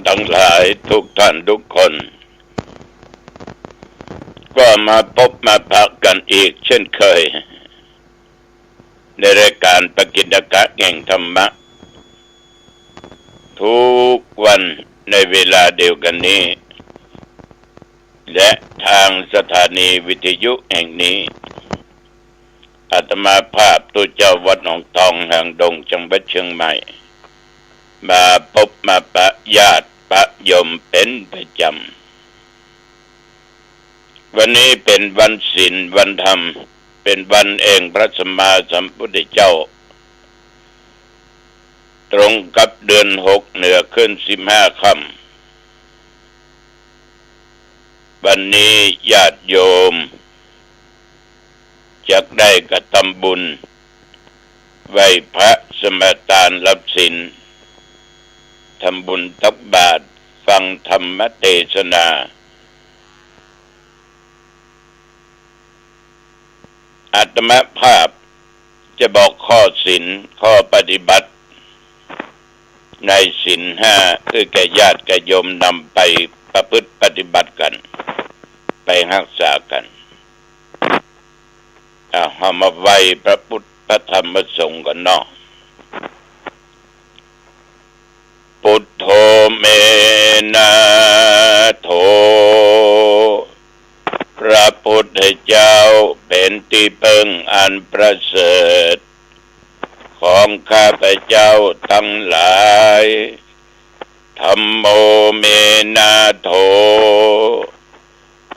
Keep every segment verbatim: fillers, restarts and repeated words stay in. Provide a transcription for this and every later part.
ตังหลายทุกท่านทุกคน ก็มาปบมาปะกั๋นอีกเช่นเคย ในรายก๋านปกิณฑกะแห่งธรรมะ ทุกวันในเวลาเดียวกั๋นนี้ และตางสถานีวิทยุแห่งนี้ อาตมาภาพตุ๊เจ้าวัดหนองทองหางดง จังหวัดเชียงใหม่ มาปบมาปะญาติปะโยมเป๋นประจ๋ำ วันนี้เป๋นวันศีลวันธรรม เป๋นวันแห่งพระสัมมาสัมพุทธเจ้า ตรงกับเดือนหกเหนือขึ้นสิบห้าค่ำ วันนี้ญาติโยมจักได้กระทำบุญ ไหว้พระสมาทานรับศีล ทำบุญตักบาตร ฟังธรรมเตสนา อาตมาภาพจะบอกข้อศีล ข้อปฏิบัติ ในศีลห้า หื้อแก่ญาติแก่โยมนำไปประพฤติปฏิบัติกั๋น ไปฮักษากั๋น อ่ะ เฮามาไหว้พระพุทธพระธรรมพระสงฆ์กั๋นเนาะ Buddho me nātho พระพุทธเจ้าเป๋นตี้เปิ้งอันประเสริฐ ของข้าพเจ้าตังหลาย Dhammo me nātho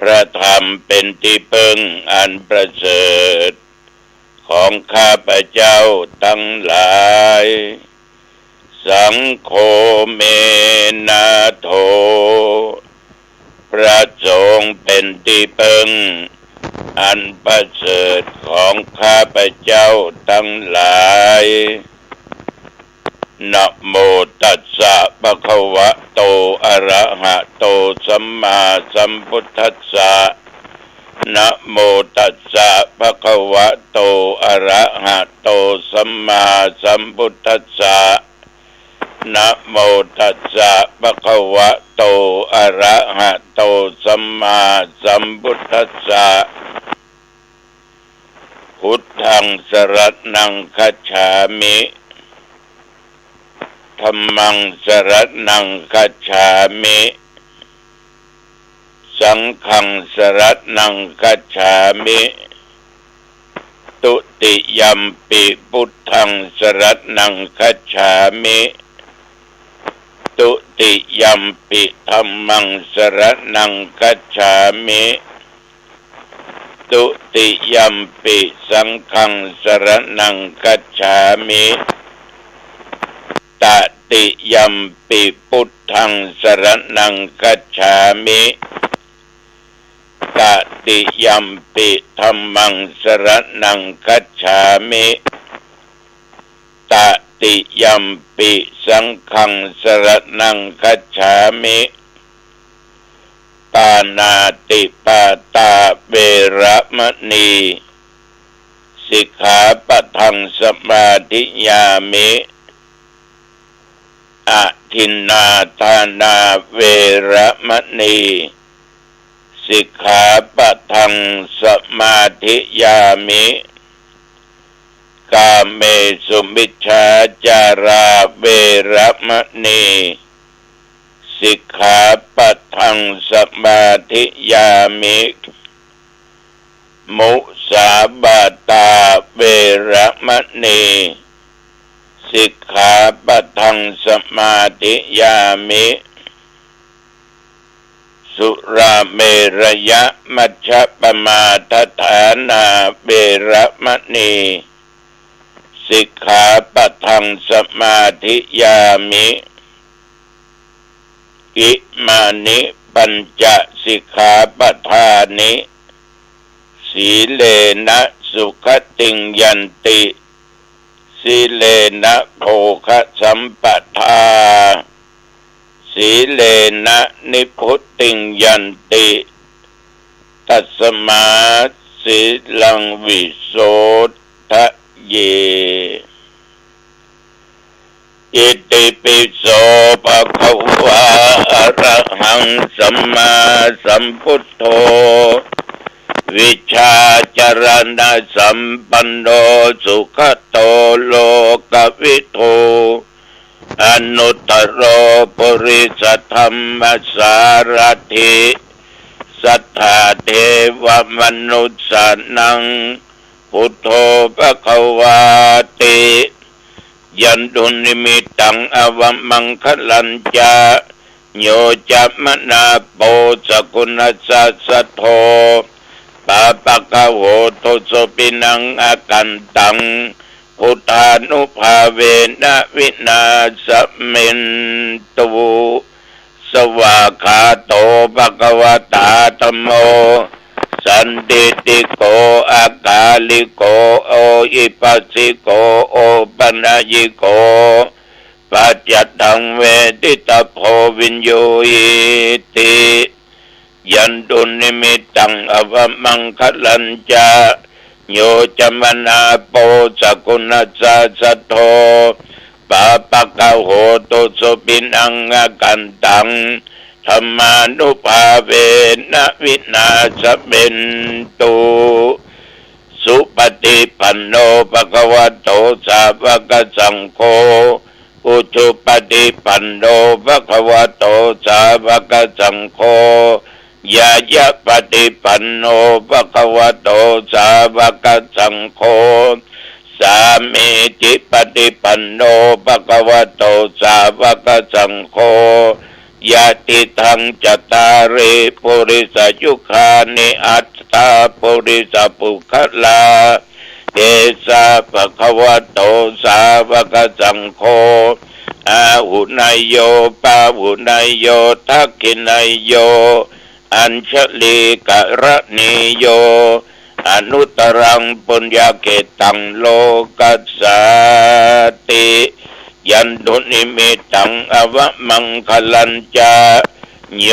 พระธรรมเป๋นตี้เปิ้งอันประเสริฐ ของข้าพเจ้าตังหลาย Saṅgho me nātho พระสงฆ์เป๋นตี้เปิ้งอันประเสริฐของข้าพเจ้าตังหลาย Namo tassa bhagavato arahato sammāsambuddhassa. Namo tassa bhagavato arahato sammāsambuddhassa. Namo tassa bhagavato arahato sammāsambuddhassa. Buddhaṃ saraṇaṃ gacchāmi. Dhammaṃ saraṇaṃ gacchāmi. Saṅghaṃ saraṇaṃ gacchāmi. Dutiyampi buddhaṃ saraṇaṃ gacchāmi. Dutiyampi dhammaṃ saraṇaṃ gacchāmi. Dutiyampi saṅghaṃ saraṇaṃ gacchāmi. Tatiyampi buddhaṃ saraṇaṃ gacchāmi. Tatiyampi dhammaṃ saraṇaṃ gacchāmi. Tatiyampi saṅghaṃ saraṇaṃ gacchāmi. Pāṇātipātā veramaṇī sikkhāpadaṃ samādiyāmi. Adinnādānā veramaṇī sikkhāpadaṃ samādiyāmi. Kāmesu micchācārā veramaṇī sikkhāpadaṃ samādiyāmi. Musāvādā veramaṇī sikkhāpadaṃ samādiyāmi. Surāmerayamajjapamādaṭṭhānā veramaṇī sikkhāpadaṃ samādiyāmi. Imāni pañca sikkhāpadāni. Sīlena sugatiṃ yanti, sīlena bhogasampadā, sīlena nibbutiṃ yanti, tasmā sīlaṃ visodhaye. Itipi so bhagavā ง สัมมาสัมพุทโธ วิชชาจรณสัมปันโน สุขโตโลกวิทู อนุตตโร ปุริสธัมมสารถิ สัตถาเทวมนุสสานัง พุทโธภะคะวาติ ยันตุนิมิตตัง อวมังคะลัญจะ โยจะมะนาโป สะกุณัสสะสะโท ปาปะกะโห ตุสุปินัง อากันตัง พุทธานุภาเวนะ วินาสเมนตุ สวากขาโต ภะคะวะตา ธัมโม สันทิฏฐิโก อากาลิโก โอหิปัสสิโก โอปะนะยิโก ปัจจัตตัง เวทิตะโพ วิญญูหิติ ยันตุนิมิตตัง อวมังคะลัญจะ โยจะมะนาโป สะกุณัสสะสะโท ปาปะกะโห ตุสุปินัง อากันตัง ธัมมานุภาเวนะ วินาสเมนตุ สุปฏิปันโน ภะคะวะโต สาวะกะสังโฆ อุจุปฏิปันโน ภะคะวะโต สาวะกะสังโฆ ญาญะปฏิปันโน ภะคะวะโต สาวะกะสังโฆ สามีจิปฏิปันโน ภะคะวะโต สาวะกะสังโฆ ยะติตัง จัตตาริ ปุริสะยุคานิ อัตถะ ปุริสะปุคคละ เอสะ ภะคะวะโต สาวะกะสังโฆ อาหุเนยโย ปาหุเนยโย ทักขิเนยโย อัญชลีกะระณีโย อนุตตรัง ปุญญาเขตตัง โลกัสสาติ ยันตุนิมิตตัง อวมังคะลัญจะ โย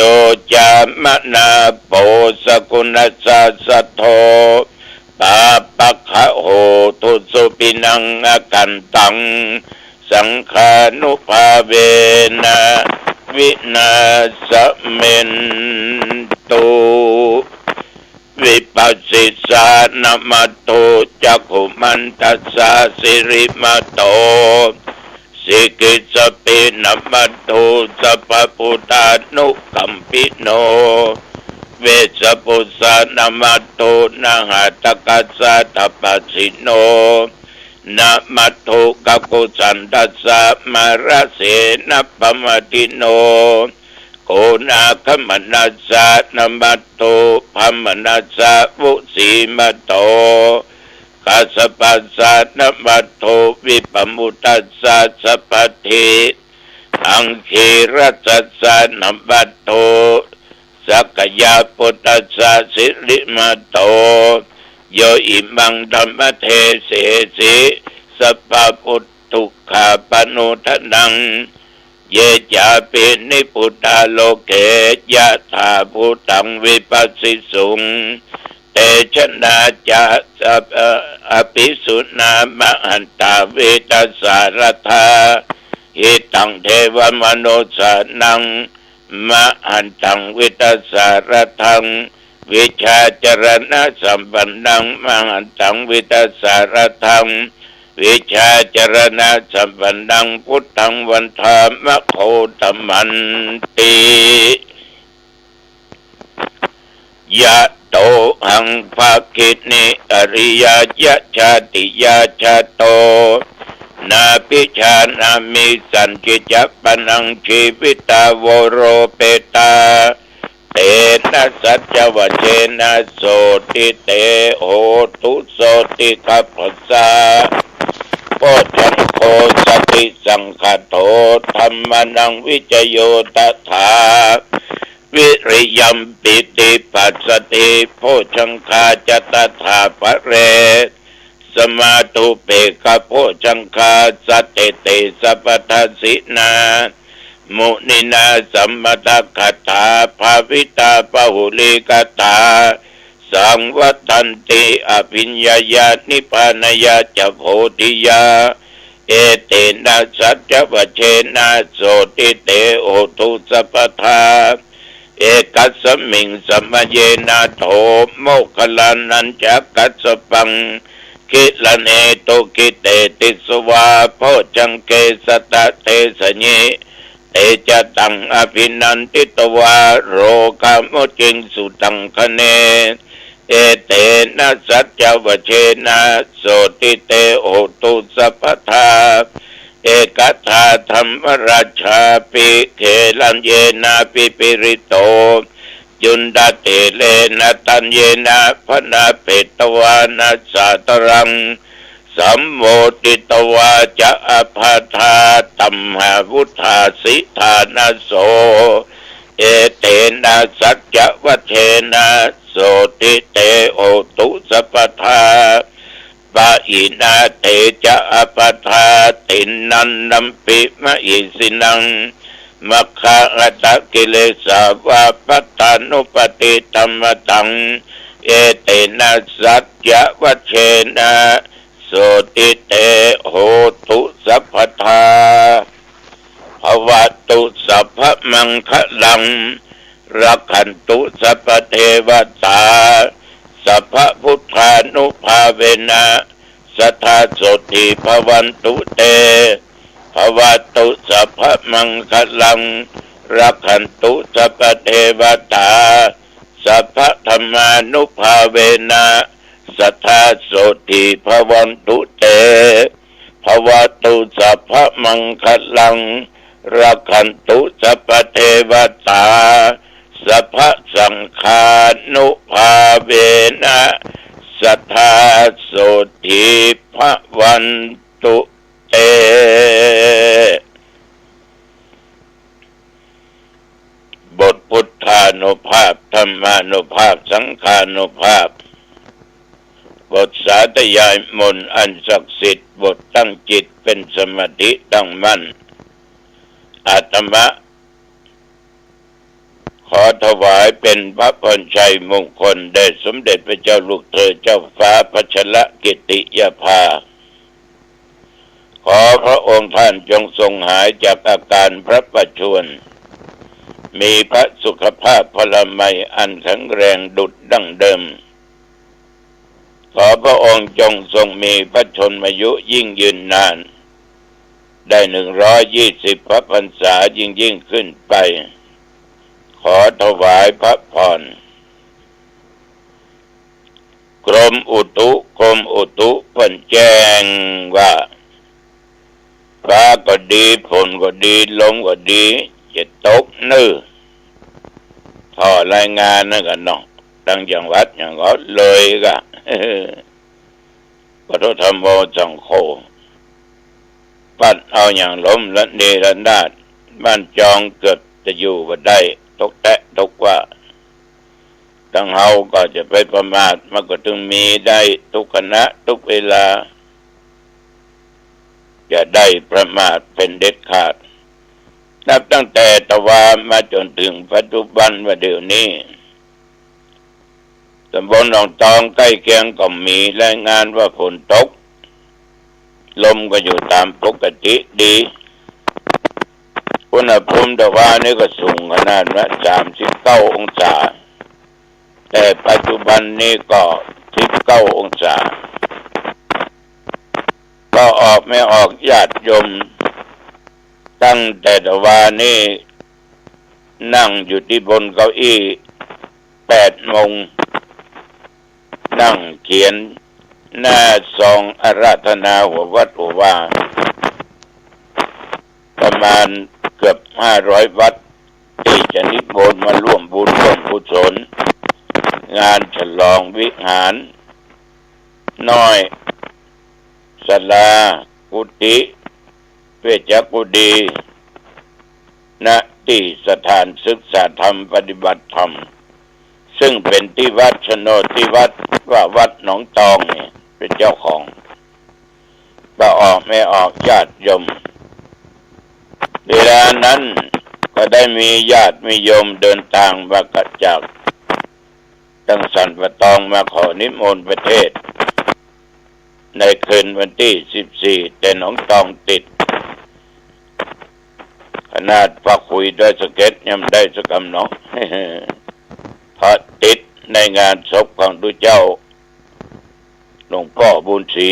จะมะนาโป สะกุณัสสะสะโท ปาปะกะโห ตุสุปินัง อากันตัง สังฆานุภาเวนะ วินาสเมนตุ วิปัสสิสานะมัตถุ จักขุมันตัสสะ สิริมัตโต สิกิสสะปินะมัตถุ สัพพะพุทธานุกัมปิโน เวสสะปุสสะนะมัตถุ นะหะตะกัสสะ ตะปัสสิโน นะมัตถุ กะกุสันตัสสะ มะระเสนะปะมะทิโน โกนาคมนัสสะ นะมัตถุ พะมะนัสสะ วุสีมะโต กัสสะปัสสะ นะมัตถุ วิปะมุตตัสสะ สัพพะทิ อังคีรัสสะ นะมัตถุ สักกะยะปุตตัสสะ สิริมัตโต โย อิมัง ธัมมะเทเสสิ สัพพะพุทธุคคาปะโนทะนัง เย จาปิ นิพพุตา โลเก ยะถาภูตัง วิปัสสิสุง เตชะนา จะ สัพพะ อภิสุนามะหันตา วิตสาระทา หิตัง เทวะมนุสสานัง มะหันตัง วิตสาระทัง วิชชาจรณะสัมปันนัง มะหันตัง วิตสาระทัง วิชชาจรณะสัมปันนัง พุทธัง วันทามะ โคตมันติ ยะโตหัง ภักขิเน อริยะยะ ชาติยะ ชาโต นาภิชานามิ สันติจะ ปะนัง จีวิตา โวโรเปตา เตนะ สัจจวะเจนะ โสติเต โหตุ โสติคัพพะสะ โพชฌังโค สติสังคาโท ธัมมานัง วิจโย ตถา วิริยัม ปีติปัสสะทธิ โพชฌังคา จะ ตถาปะเร สมาธุ เปกขะโพชฌังคา สัตถิเต สัพพะทัสสินา มุนินา สัมมะตะกะถา ภาวิตา ปะหุลีกะถา สังวัตตันติ อภิญญายา นิพพานายา จะ โพธิยา เอเตนะ สัจจวะเจนะ โสติเต โหตุ สัพพะทา Ekasmiṃ samaye nātho moggallānañca kassapaṃ gilāne dukkhite disvā bojjhaṅge satta desayi. Te ca taṃ abhinanditvā rogā mucciṃsu taṅkhaṇe. Etena saccavajjena sotthi te hotu sabbadā. Ekadā dhammarājāpi gelaññenābhipīḷito cundattherena taññena bhaṇāpetvāna sādaraṃ sammoditvā ca ābādhā tamhā vuṭṭhāsi ṭhānaso. Etena saccavajjena sotthi te hotu sabbadā. Pahīnā te ca ābādhā tiṇṇannampi mahesinaṃ maggāhatakilesā va pattānuppattidhammataṃ. Etena saccavajjena sotthi te hotu sabbadā. Bhavatu sabbamaṅgalaṃ rakkhantu sabbadevatā sabbabuddhānubhāvena sadā sotthī bhavantu te. Bhavatu sabbamaṅgalaṃ rakkhantu sabbadevatā sabbadhammānubhāvena sadā sotthī bhavantu te. Bhavatu sabbamaṅgalaṃ rakkhantu sabbadevatā sabbasaṅghānubhāvena sadā sotthī bhavantu te. บทพุทธานุภาพ ธัมมานุภาพ สังฆานุภาพ บทสาธยายมนต์อันศักดิ์สิทธิ์ บทตั้งจิตเป็นสมาธิตั้งมั่น อาตมา ขอถวายเป็นพระพรชัยมงคลแด่สมเด็จพระเจ้าลูกเธอเจ้าฟ้าพัชรกิติยาภา ขอพระองค์ท่านจงทรงหายจากอาการพระประชวร มีพระสุขภาพพลามัยอันแข็งแรงดุจดั้งเดิม ขอพระองค์จงทรงมีพระชนมายุยิ่งยืนนาน ได้หนึ่งร้อยยี่สิบพระพรรษายิ่งๆ ขึ้นไป ขอถวายพระพร กรมอุตุ กรมอุตุเปิ้นแจ้งว่า ฟ้าก็ดี ฝนก็ดี ลมก็ดี จะตกเน้อ ถ่อรายงานนั่นกะเนาะ ตังจังหวัดหยังก็เลยกะ ปะโท ธัมโม สังโฆ ปัดเอาอย่างลมระเนระนาด บ้านจองเกือบจะอยู่บ่ได้ ตกแต๊ตกว่า ตังเฮาก็จะไปประมาท มันก็ตึงมีได้ทุกขณะทุกเวลา อย่าได้ประมาทเป็นเด็ดขาด นับตั้งแต่ตะวามาจ๋นเถิงปัจจุบันว่าเดี๋ยวนี้ ตำบลหนองตองใก้เคียงก็มีรายงานว่าฝนตก ลมก็อยู่ต๋ามปกติดี อุณหภูมิตะวานี่ก็สูงขนาดว่าสามสิบเก้าองศา แต่ปัจจุบันนี้ก็สิบเก้าองศา ก็ออกไม่ออกญาติโยม ตั้งแต่ตะวานี้ นั่งอยู่ตี้บนเก้าอี้แปดโมง นั่งเขียนหน้าซองอาราธนาหัววัดหัววา ประมาณเกือบห้าร้อยวัด ตี้จะนิมนต์มาร่วมบุญร่วมกุศล งานฉลองวิหารน้อย ศาลา กุฏิ เวชกุฏี ณ ตี้สถานศึกษาธรรมปฏิบัติธรรม ซึ่งเป๋นตี้วัดโฉนดตี้วัด ว่าวัดหนองตองนี่เป๋นเจ้าของ ก็ออกไม่ออกญาติโยม เวลานั้นก็ได้มีญาติมีโยมเดินตางมาจาก ตังสันป่าตองมาขอนิมนต์ไปเทศน์ในคืนวันตี้สิบสี่ แต่หนองตองติด ขนาดปักขุยด้วยสะเก็ดยังบ่ได้สักกำเนาะ เพราะติดในงานศพของตุ๊เจ้า หลวงป้อบุญศรี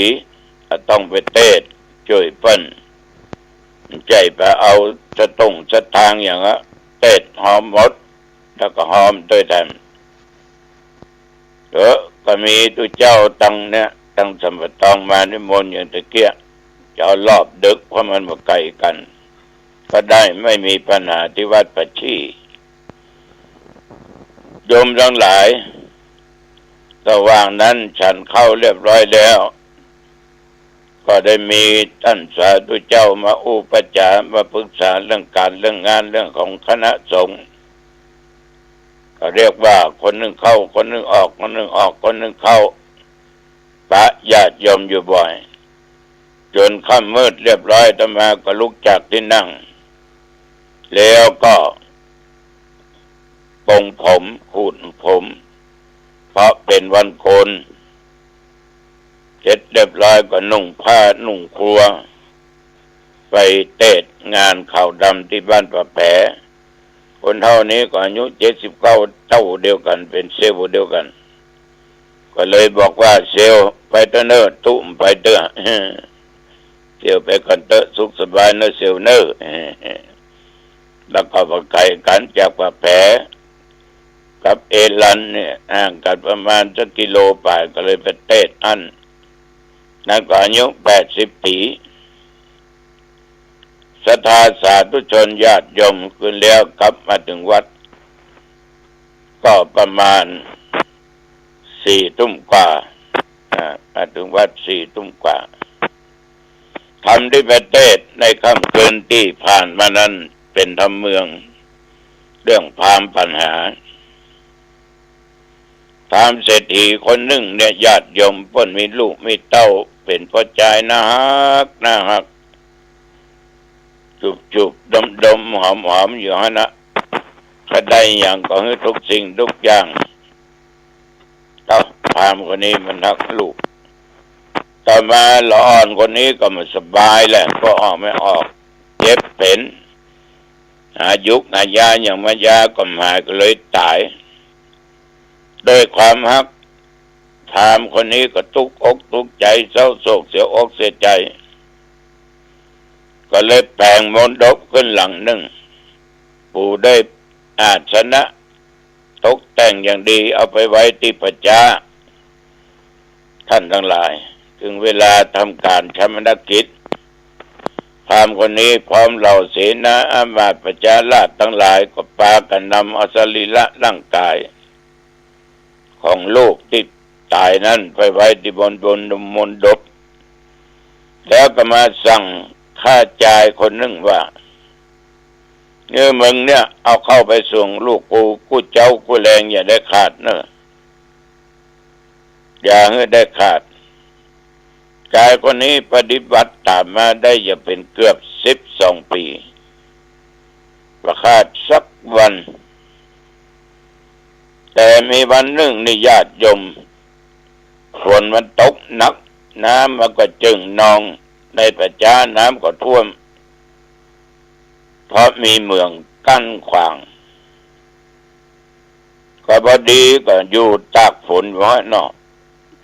ก็ต้องไปเตสน์จ้วยเปิ้น บ่ใจ้ไปเอาสะตงสะตางค์หยังอะ เตสน์ฮอมหมด แล้วก็ฮอมตวยแถม เออ ก็มีตุ๊เจ้าตังเนี่ย ตังสัมปะตองมานิมนต์อย่างตะเกียะ จะเอารอบดึก เพราะมันบ่ไก๋กั๋น ก็ได้ ไม่มีปัญหา ตี้วัดป่าชี้ โยมตังหลาย ระหว่างนั้นฉันข้าวเรียบร้อยแล้ว ก็ได้มีต้านสาธุเจ้ามาอู้ปะจ๋า มาปรึกษาเรื่องก๋านเรื่องงาน เรื่องของคณะสงฆ์ ก็เรียกว่าคนนึ่งเข้า คนนึ่งออก คนนึ่งออก คนนึ่งเข้า ปะญาติโยมอยู่บ่อย จ๋นค่ำมืดเรียบร้อย อาตมาก็ลุกจากตี้นั่ง แล้วก็ปรงผม ขูดผม เพราะเป๋นวันโกน เสร็จเรียบร้อยก็นุ่งผ้านุ่งครัว ไปเตสน์งานขาวดำตี้บ้านป่าแผ คนเฒ่านี้ก็อายุเจ็ดสิบเก้า เต้าเดียวกั๋น เป๋นเซลล์เดียวกั๋น ก็เลยบอกว่า เซลล์ ไปเต๊อะเน่อ ตุ๊บ่ไปเต๊อะ เซลล์ไปก่อนเต๊อะ สุขสบายเน่อเซลล์เน่อ แล้วก็บ่ไก๋กั๋น จากป่าแผกับเอรัญเนี่ย ห่างกั๋นประมาณสักกิโลป๋าย ก็เลยไปเตสน์อั้น นั้นก็อายุแปดสิบปี๋ ศรัทธาสาธุชนญาติโยมขึ้นแล้ว กลับมาเถิงวัด ก็ประมาณสี่ทุ่มกว่า อ่า มาเถิงวัดสี่ทุ่มกว่า ธรรมตี้ไปเตสน์ในค่ำคืนตี้ผ่านมานั้นเป๋นธรรมเมือง เรื่องพราหมณ์ปัญหา พราหมณ์เศรษฐีคนนึ่งเนี่ย ญาติโยมเปิ้นมีลูกมีเต้า เป๋นป้อจายน่าฮัก น่าฮัก จูบๆ ดมๆ หอมๆ อยู่หั้นนะ ใค่ได้หยังก็หื้อทุกสิ่งทุกอย่าง เต้า พราหมณ์คนนี้มันฮักลูก ต่อมาละอ่อนคนนี้ก็บ่สบายแหละ ก็ออกไม่ออก เจ็บเป๋น หายุกหายาหยังมายาก็บ่หาย ก็เลยต๋าย ด้วยความฮัก พราหมณ์คนนี้ก็ตุ๊กอกตุ๊กใจ๋ เศร้าโศกเสียอกเสียใจ๋ ก็เลยแป๋งมณฑปขึ้นหลังนึ่ง ปูได้อาสนะ ตกแต่งอย่างดี เอาไปไว้ตี้ป่าจ๊า ท่านตังหลาย เถิงเวลาทำก๋านฌาปนกิจ พราหมณ์คนนี้พร้อมเหล่าเสนาอามาตย์ป่าจ๊าราษฎร์ตังหลาย ก็ปากั๋นนำเอาสรีระร่างก๋าย ของลูกตี้ต๋ายนั้นไปไว้ตี้บน บนมณฑป แล้วก็มาสั่งข้าจายคนนึ่งว่า เออ มึงเนี่ย เอาข้าวไปส่งลูกกู กู้เจ๊ากู้แลงอย่าได้ขาดเน่อ อย่าหื้อได้ขาด จายคนนี้ปฏิบัติต๋ามมาได้จะเป๋นเกือบสิบสองปี๋ บ่ขาดสักวัน แต่มีวันนึ่งนี่ญาติโยม ฝนมันตกหนัก น้ำมันก็เจิ่งนอง ในป่าจ๊าน้ำก็ท่วม เพราะมีเหมืองกั้นขวาง ก็พอดีก็อยู่ตากฝนไว้เนาะ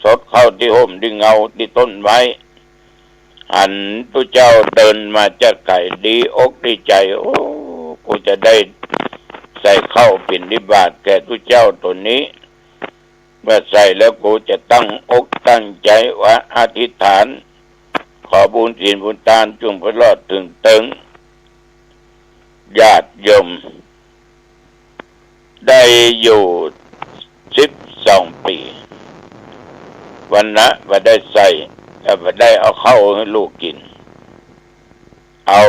สดเข้าตี้ฮ่มตี้เงาตี้ต้นไม้ หันตุ๊เจ้าเดินมาจากไก๋ ดีอกดีใจ๋ โอ้ กูจะได้ใส่ข้าวบิณฑบาตแก่ตุ๊เจ้าต๋นนี้ เมื่อใส่แล้วกูจะตั้งอกตั้งใจ๋ว่าอธิษฐาน ขอบุญศีลบุญตานจุ่งพลอดเถิงเติง ญาติโยม ได้อยู่สิบสองปี๋ วันนะบ่ได้ใส่ แต่บ่ได้เอาข้าวหื้อลูกกิ๋น เอา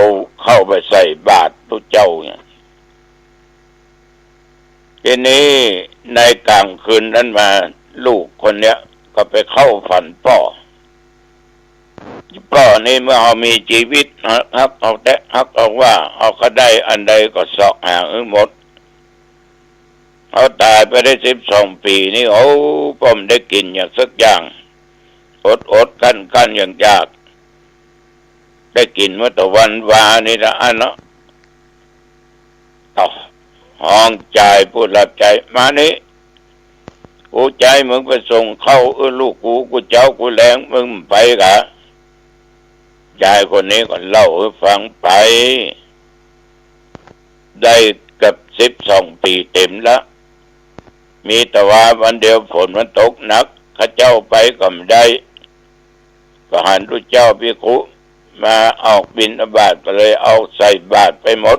ข้าวไปใส่บาตรตุ๊เจ้าเนี่ย ทีนี้ในก๋างคืนนั้นมา ลูกคนเนี้ยก็ไปเข้าฝันป้อ ป้อนี่เมื่อเฮามีจีวิต ฮักเอาแต๊ ฮักเอาว่า เฮาใค่ได้อันใดก็เสาะหาหื้อหมด เฮาต๋ายไปได้สิบสองปี๋นี่ โอ้ ป้อบ่ได้กิ๋นหยังสักอย่าง อดๆ กั้นๆ อยากๆ ได้กิ๋นเมื่อตะวันวานี่ละอันเนาะ เอ้า ฮ้องจายผู้หลับใจ๋ มานี่ กูจะหื้อมึงไปส่งข้าวหื้อลูกกู กู้เจ๊ากู้แลง มึงไปกา จายคนนี้ก็เล่าหื้อฟังไป ได้เกือบสิบสองปี๋เต๋มละ มีแต่ว่าวันเดียวฝนมันตกหนัก ข้าเจ้าไปก็บ่ได้ ก็หันตุ๊เจ้าภิกขุมาออกบิณฑบาต ก็เลยเอาใส่บาตรไปหมด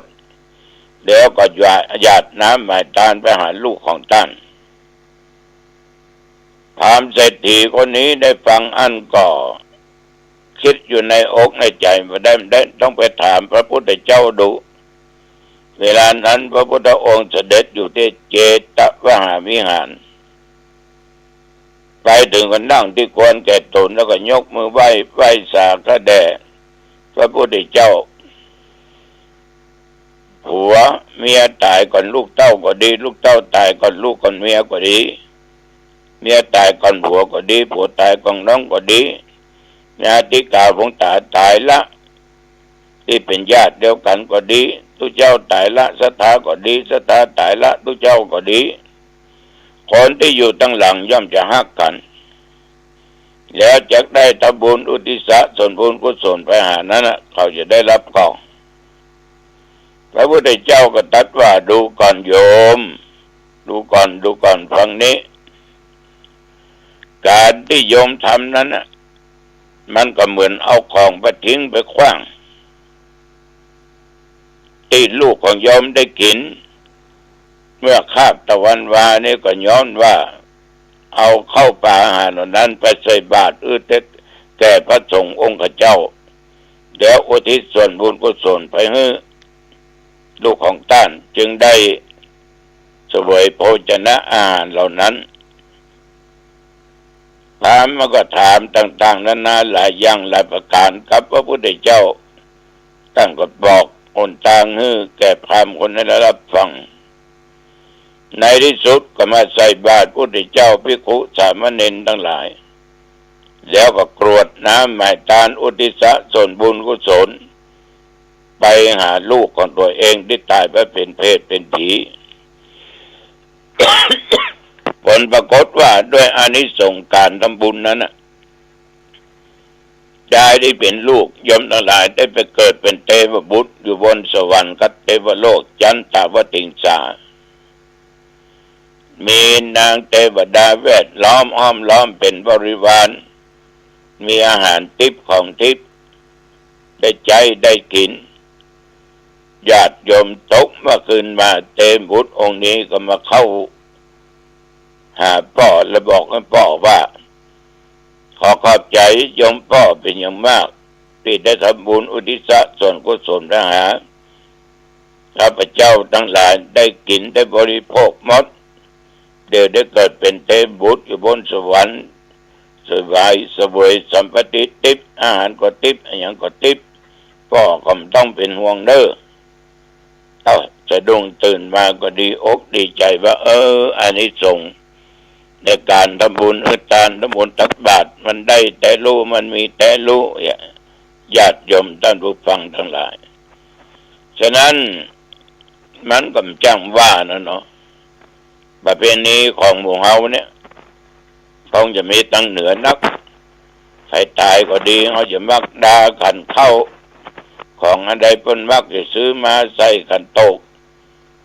แล้วก็หยาด หยาดน้ำไหว้ตานไปหาลูกของต้าน พราหมณ์เศรษฐีคนนี้ได้ฟังอั้นก็ กึ๊ดอยู่ในอกในใจ๋ว่าได้ ได้ ต้องไปถามพระพุทธเจ้าดู เวลานั้นพระพุทธองค์เสด็จอยู่ตี้เจตวหาวิหาร ไปเถิงก็นั่งตี้ควรแก่ต๋น แล้วก็ยกมือไหว้ ไหว้สาขาแด่พระพุทธเจ้า ผัวเมียต๋ายก่อนลูกเต้าก็ดี ลูกเต้าต๋ายก่อนลูกก่อนเมียก็ดี เมียต๋ายก่อนผัวก็ดี ผัวต๋ายก่อนน้องก็ดี ญาติกาวงศาต๋ายละ ตี้เป๋นญาติเดียวกั๋นก็ดี ตุ๊เจ้าต๋ายละศรัทธาก็ดี ศรัทธาต๋ายละตุ๊เจ้าก็ดี คนตี้อยู่ตังหลังย่อมจะฮักกั๋น แล้วจักได้ทำบุญอุทิศส่วนบุญกุศลไปหานั้นน่ะ เขาจะได้ฮับก่อน พระพุทธเจ้าก็ตรัสว่า ดูก่อนโยม ดูก่อน ดูก่อน ฟังนี้ ก๋านตี้โยมทำนั้นน่ะ มันก็เหมือนเอาของไปทิ้งไปขว้าง ตี้ลูกของโยมได้กิ๋น เมื่อคาบตะวันวานี้ก็ย้อนว่า เอาข้าวป๋าอาหารเหล่านั้นไปใส่บาตรหื้อแก่พระสงฆ์องค์ข้าเจ้า แล้วอุทิศส่วนบุญกุศลไปหื้อลูกของต้าน จึงได้เสวยโภชนะอาหารเหล่านั้น พราหมณ์มันก็ถามต่างๆ นานาหลายอย่างหลายประก๋าน กับพระพุทธเจ้า ต้านก็บอกหนตางหื้อแก่พราหมณ์คนนั้นได้ฮับฟัง ในตี้สุดก็มาใส่บาตรพุทธเจ้า ภิกขุสามเณรตังหลาย แล้วก็กรวดน้ำไหว้ตานอุทิศส่วนบุญกุศล ไปหาลูกของตั๋วเองตี้ต๋ายไปเป๋นเปรตเป๋นผี ผลปรากฏว่าด้วยอานิสงส์ก๋านทำบุญนั้นน่ะ จายตี้เป๋นลูกโยมตังหลายได้ไปเกิดเป๋นเตวบุตรอยู่บนสวรรค์กับเตวโลกจันตาวติงสา มีนางเตวดาแวดล้อมห้อมล้อมเป๋นบริวาร มีอาหารติ๊บของติ๊บ ได้ใจ๊ได้กิ๋น ญาติโยมตกเมื่อคืนมา เตวบุตรองค์นี้ก็มาเข้าหาป้อ แล้วบอกกับป้อว่า ขอขอบใจ๋โยมป้อเป๋นอย่างมาก ตี้ได้ทำบุญอุทิศส่วนกุศลไปหา ข้าพเจ้าตังหลายได้กิ๋นได้บริโภคหมด เดี๋ยวได้เกิดเป๋นเตวบุตรอยู่บนสวรรค์ เสวย เสวยสัมปติติ๊บ อาหารก็ติ๊บ อะหยังก็ติ๊บ ป้อก็บ่ต้องเป๋นห่วงเน่อ เอ้า สะดุ้งตื่นมาก็ดีอกดีใจ๋ว่า เออ อานิสงส์ในก๋านทำบุญหื้อตาน ทำบุญตักบาตร มันได้แต๊ลู่ มันมีแต๊ลู่ ญาติโยมต้านผู้ฟังตังหลาย ฉะนั้นมันก็บ่จ้างว่านะเนาะ ประเพณีของหมู่เฮาเนี่ย คงจะมีตังเหนือนัก ใผต๋ายก็ดี เฮาจะมักด่าขันข้าว ของอันใดเปิ้นมักจะซื้อมาใส่ขันโตก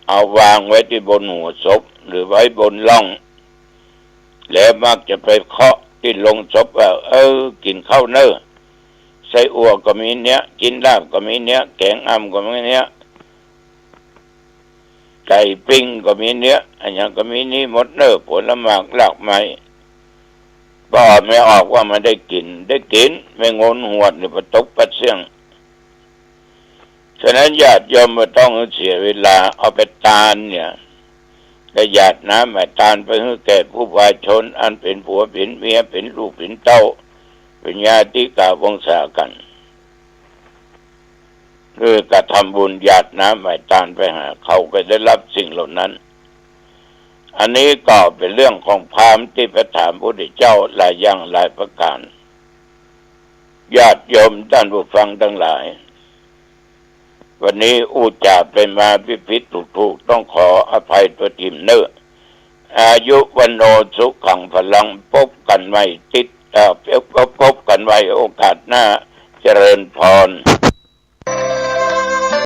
เอาวางไว้ตี้บนหัวศพ หรือไว้บนล่อง แล้วมักจะไปเคาะตี้โลงศพว่า เออ กิ๋นข้าวเน่อ ไส้อั่วก็มีเนี่ย กิ๋นลาบก็มีเนี่ย แก๋งอ่ำก็มีเนี่ย ไก่ปิ้งก็มีเนี่ย อะหยังก็มีนี่หมดเน่อ ผลหมากรากไม้ ป้อไม่ออกว่ามันได้กิ๋น ได้กิ๋น ไม่งนหวดหรือปะตกปัดเสี้ยง ฉะนั้นญาติโยมบ่ต้องเสียเวลา เอาไปตานเนี่ย ได้หยาดน้ำไหว้ตานไปหื้อแก่ผู้วายชน อันเป๋นผัวเป๋นเมีย เป๋นลูกเป๋นเต้า เป๋นญาติกาวงศากั๋น คือกระทำบุญหยาดน้ำไหว้ตานไปหาเขา ก็ได้ฮับสิ่งเหล่านั้น อันนี้ก็เป๋นเรื่องของพราหมณ์ตี้ไปถามพระพุทธเจ้าหลายอย่างหลายประก๋าน ญาติโยมต้านผู้ฟังตังหลาย พ วันนี้อู้จ๋าไปมาผิดๆ ถูกๆ ต้องขออภัยตวยตี้เนิ่น อายุ วัณโณ สุขัง พลัง พบกั๋นใหม่ติด เอ่อ พบ พบกั๋นใหม่โอกาสหน้า เจริญพร